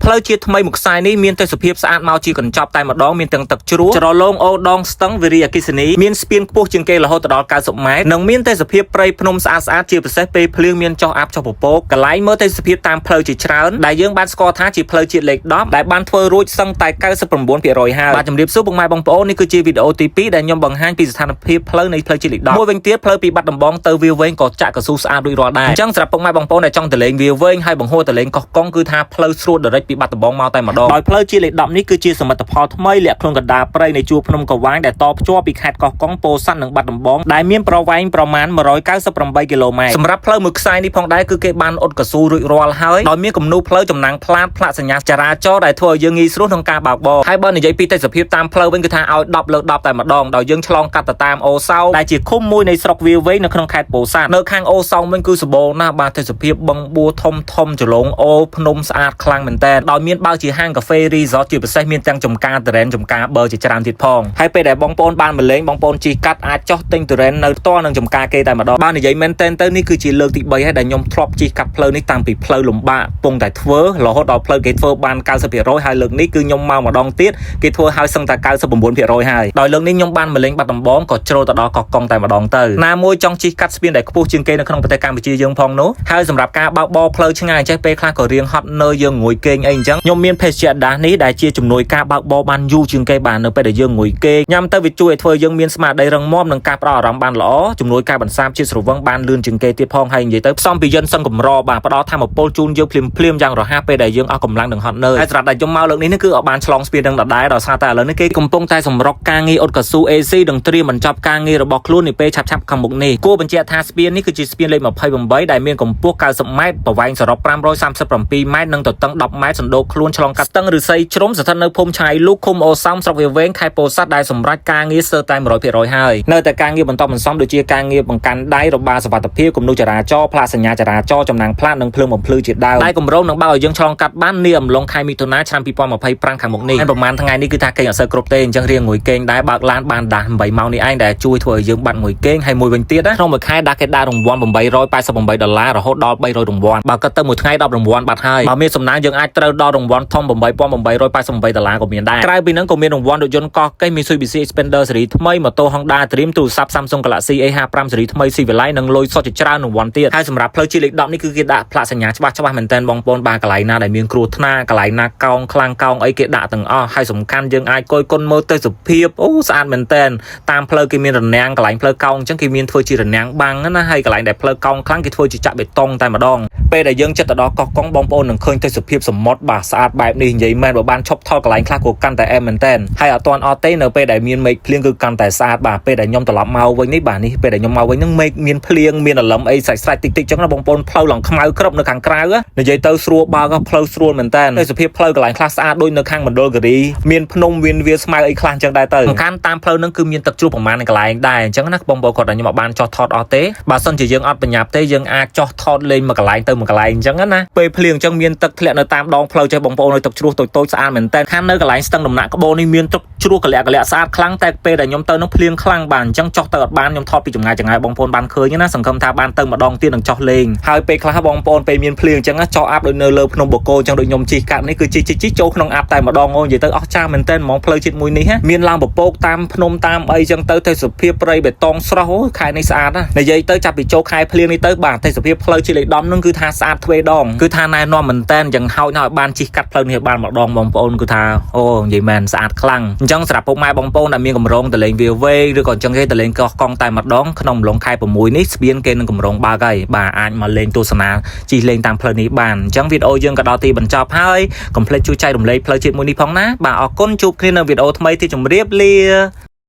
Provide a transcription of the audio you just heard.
ផ្លូវជាតិថ្មីមួយខ្សែនេះមានទេសភាពស្អាតមកជាកញ្ចប់តែម្ដងមានទាំងទឹកជ្រោះជ្រលងអូដងស្ទឹងវិរិយអគ្គិសនីមានស្ពានខ្ពស់ជាងគេរហូតដល់90ម៉ែត្រនិងមានទេសភាពព្រៃភ្នំស្អាតស្អាតជាពិសេសពេលភ្លៀងមានចុះអាប់ចុះពពកកន្លែងមើលទេសភាពតាមផ្លូវជាច្រើនដែលយើងបានស្គាល់ថាជាផ្លូវជាតិលេខ10ដែលបានធ្វើរួចសឹងតែ99%ហើយបាទជំរាបសួរពុកម៉ែបងប្អូននេះគឺជាវីដេអូទី2ដែលខ្ញុំបង្ហាញពីស្ថានភាពផ្លូវនៃផ្លូវជាតិលេខ10មួយវិញទៀតផ្លូវពីបាត់ដំបងទៅវាលវែងក៏ចាក់កស៊ូស្អាតរួចរាល់ដែរអញ្ចឹងសម្រាប់ពុកម៉ែបងប្អូនដែលចង់ទៅលេងវាលវែងហើយបង្ហួរទៅលេងកោះកុងគឺថាផ្លូវស្រួល direct ពីបាត់ដំបងមកតែម្ដងដោយផ្លូវជាតិលេខ10នេះគឺជាសមិទ្ធផលថ្មីលាក់ខ្លួនកណ្ដាលព្រៃនៃជួរភ្នំកវាញដែលតភ្ជាប់ពីខេត្តកោះកុងពោធិ៍សាត់និងបាត់ដំបងដែលមានប្រវែងប្រមាណ198គីឡូម៉ែត្រសម្រាប់ផ្លូវមួយខ្សែនេះផងដែរគឺគេបានអ៊ុតកស៊ូរួចរាល់ហើយដោយមានគំនូរផ្លូវចំណាំងផ្លាតផ្លាកសញ្ញាចរាចរណ៍ដែលធ្វើឲ្យយើងងាយស្រួលក្នុងការបើកបរហើយបើនិយាយពីទេសភាពតាមផ្លូវវិញគឺថាឲ្យ10លើ10តែម្ដងដោយយើងឆ្លងកាត់ទៅតាមអូសោដែលជាឃុំមួយនៃស្រុកវាលវែងនៅក្នុងខេត្តពោធិ៍សាត់នៅខាងអូសោវិញគឺសម្បូរណាស់បាទទេសភាពបឹងបួធំធំចលងអូភ្នំស្អាតខ្លាំងមែនតើដោយមានបើកជាហាងកាហ្វេ resort ជាពិសេសមានទាំងចំការតរ៉ែនចំការប័រជាច្រើនទៀតផងហើយពេលដែលបងប្អូនបានមកលេងបងប្អូនជិះកាត់អាចចុះទិញតរ៉ែននៅផ្ទាល់នឹងចំការគេតែម្ដងបើនិយាយមែនតើទៅនេះគឺជាលើកទី3ហើយដែលខ្ញុំធ្លាប់ជិះកាត់ផ្លូវនេះតាំងពីផ្លូវលំបាកពងតែធ្វើរហូតដល់ផ្លូវគេធ្វើបាន90%ហើយលើកនេះគឺខ្ញុំមកម្ដងទៀតគេធ្វើហើយសឹងតែ99%ហើយដោយលើកនេះខ្ញុំបានមកលេងបាត់ដំបងក៏ជ្រុលទៅដល់កោះកុងតែម្ដងទៅណាមួយចង់ជិះកាត់ស្ពានដែលខ្ពស់ជាងគេនៅក្នុងប្រទេសកម្ពុជាយើងផងនោះហើយសម្រាប់ការបើកបរផ្លូវឆ្ងាយចេះពេលខ្លះក៏រៀងហត់នឿយយើងងួយគេងអីអញ្ចឹងខ្ញុំមានភេសជ្ជៈដាស់នេះដែលជាជំនួយការបើកបរបានយូរជាងគេបាននៅពេលដែលយើងងួយគេងញ៉ាំទៅវាជួយឲ្យធ្វើយើងមានស្មារតីរឹងមាំនិងការផ្ដោតអារម្មណ៍បានល្អជំនួយការបន្សាបជាតិស្រវឹងបានលឿនជាងគេទៀតផងហើយនិយាយទៅផ្សំពីយិនសឹងកម្របាទផ្ដល់ធម៌ពលជូនយើងភ្លាមភ្លាមយ៉ាងរហ័សពេលដែលយើងអស់កម្លាំងនិងហត់នឿយហើយសម្រាប់តែខ្ញុំមកលើកនេះគឺអត់បានឆ្លងស្ពាននឹងដដែលដោយសារតែឥឡូវនេះគេកំពុងតែសម្រុកការងារអ៊ុតកស៊ូ AC និងត្រៀមបញ្ចប់ការងាររបស់ខ្លួននាពេលឆាប់ៗខាងមុខនេះគួរបញ្ជាក់ថាស្ពាននេះគឺជាស្ពានលេខ28ដែលមានកម្ពស់90ម៉ែត្រប្រវែងសរុប537ម៉ែត្រនិងទទឹង10ម៉ែត្រសណ្ដូកខ្លួនឆ្លងកាត់ស្ទឹងឫស្សីជ្រុំស្ថិតនៅភូមិឆាយលូកឃុំអូសោមស្រុកវាលវែងខេត្តពោធិ៍សាត់ដែលសម្រាប់ការងារស្ទើរតែ100%ហើយនៅតែការងារបន្តបន្សំដូចជាការងារបង្កាន់ដៃរបាសុវត្ថិភាពគំនូរចរាចរណ៍ផ្លាកសញ្ញាចរាចរណ៍ចំណាំងផ្លាកនិងភ្លើងបំភ្លឺជាដើមដែលគម្រោងនឹងបើកឲ្យយើងឆ្លងកាត់បាននាអំឡុងខែមិថុនាឆ្នាំ2025ខាងមុខនេះហើយប្រហែលថ្ងៃនេះគឺថាគេងអត់សូវគ្រប់ទេអញ្ចឹងរៀងងួយគេងដែរបើកឡានបានដាស់8ម៉ោងនេះឯងដែលជួយធ្វើឲ្យយើងបាត់ងួយគេងហើយមួយវិញទៀតណាក្នុងមួយខែដាស់គេដាក់រង្វាន់888ដុល្លាររហូតដល់300រង្វាន់បើគិតទៅមួយថ្ងៃ10រង្វាន់បាត់ហើយបើមានសំណាងយើងអាចត្រូវដល់រង្វាន់ធំ8888ដុល្លារក៏មានដែរក្រៅពីហ្នឹងក៏មានរង្វាន់រថយន្តកោះកេះ Mitsubishi Xpander ស៊េរីថ្មីម៉ូតូ Honda Dream ទូរស័ព្ទ Samsung Galaxy A55 ស៊េរីថ្មី Civilight និងលុយសុទ្ធជាច្រើនរង្វាន់ទៀតហើយសម្រាប់ផ្លូវជាតិលេខ10នេះគឺគេដាក់ផ្លាកសញ្ញាច្បាស់ច្បាស់មែនតើបងប្អូនបាទកន្លែងណាដែលមានគ្រោះថ្នាក់កន្លែងណាកោងខ្លាំងកោងអីគេដាក់ទាំងអស់ហើយសំខាន់យើងអាចកយគុណមើលទេសភាពអូស្អាតមែនតើតាមផ្លូវគេមានរនាំងកន្លែងផ្លូវកោងអញ្ចឹងគេមានធ្វើជារនាំងបាំងណាហើយកន្លែងដែលផ្លូវកោងខ្លាំងគេធ្វើជាចាក់បេតុងតែម្ដងពេលដែលយើងចិត្តទៅដល់កោះកុងបងប្អូននឹងឃើញទេសភាពសមុទ្របាទស្អាតបែបនេះនិយាយមែនបើបានឈប់ថតកន្លែងខ្លះក៏កាន់តែអែមមែនតើហើយអត់ទាន់អត់ទេនៅពេលដែលមានមេឃភ្លៀងគឺកាន់តែស្អាតបាទពេលដែលខ្ញុំត្រឡប់មកវិញនេះបាទនេះពេលដែលខ្ញុំមកវិញហ្នឹងមេឃមានភ្លៀងមានអាលឹមអីសាច់សាច់តិចតិចចឹងណាបងប្អូនផ្លូវឡើងខ្មៅក្រឹបនៅខាងក្រៅនិយាយទៅស្រួលបើកផ្លូវស្រួលមែនតើទេសភាពផ្លូវកន្លែងខ្លះស្អាតដូចនៅខាងមណ្ឌលគិរីមានភ្នំមានវាស្មៅអីខ្លះចឹងដែរទៅសំខាន់តាមផ្លូវហ្នឹងគឺមានទឹកជ្រោះប្រមាណកន្លែងដែរអញ្ចឹងណាបងប្អូនគាត់តែខ្ញុំអត់បានចោះថតអស់ទេបើសិនជាយើងអត់បញ្ញាប់ទេយើងអាចចោះថតលេងមួយកន្លែងទៅមួយកន្លែងអញ្ចឹងណាពេលភ្លៀងអញ្ចឹងមានទឹកធ្លាក់នៅតាមដងផ្លូវចេះបងប្អូននៅទឹកជ្រោះតូចតូចស្អាតមែនតើខាងនៅកន្លែងស្ទឹងដំណាក់ក្បូរនេះមានទឹកជ្រោះកលាក់កលាក់ស្អាតខ្លាំងតែពេលដែលខ្ញុំទៅនឹងភ្លៀងខ្លាំងបាទអញ្ចឹងចោះទៅអត់បានខ្ញុំថតពីចម្ងាយចម្ងាយបងប្អូនបានឃើញណាសង្ឃឹមថាបានទៅម្ដងទៀតនឹងចោះលេងហើយពេលខ្លះបងប្អូនពេលមានភ្លៀងអញ្ចឹងចោះអាប់ដូចនៅលើភ្នំបូកគោអញ្ចឹងដូចខ្ញុំជិះកាត់នេះគឺជិះជិះជិះចូលក្នុងអាប់តែម្ដងអូនិយាយទៅអស់ចាស់មែនតើហ្មងផ្លូវជាតិមួយនេះមានឡើងពពកតាមភ្នំតាមអីចឹងទៅទេសភាពព្រៃបេតុងស្រស់អូខែនេះស្អាតណានិយាយទៅចាប់ពីចូលខែភ្លៀងនេះទៅបាទទេសភាពផ្លូវជាតិលេខ10នឹងគឺថាស្អាតទ្វេដងគឺថាណែនាំមែនតើយ៉ាងហោចណាស់ឲ្យបានជិះកាត់ផ្លូវនេះបានម្ដងបងប្អូនគឺថាអូនិយាយមែនស្អាតខ្លាំងអញ្ចឹងសម្រាប់ពុកម៉ែបងប្អូនដែលមានកម្រងទៅលេងវាវែងឬក៏អញ្ចឹងគេទៅលេងកោះកុងតែម្ដងក្នុងអំឡុងខែ6នេះស្ពានគេនឹងកម្រងបើកហើយបាទអាចមកលេងទស្សនាជិះលេងតាមផ្លូវនេះបានអញ្ចឹងវីដេអូយើងក៏ដល់ទីបញ្ចប់ហើយកុំភ្លេចជួយចែករំលែកផ្លូវជាតិមួយនេះផងណាបាទអរគុណជួបគ្នានៅវីដេអូថ្មីទៀតជម្រាបលា។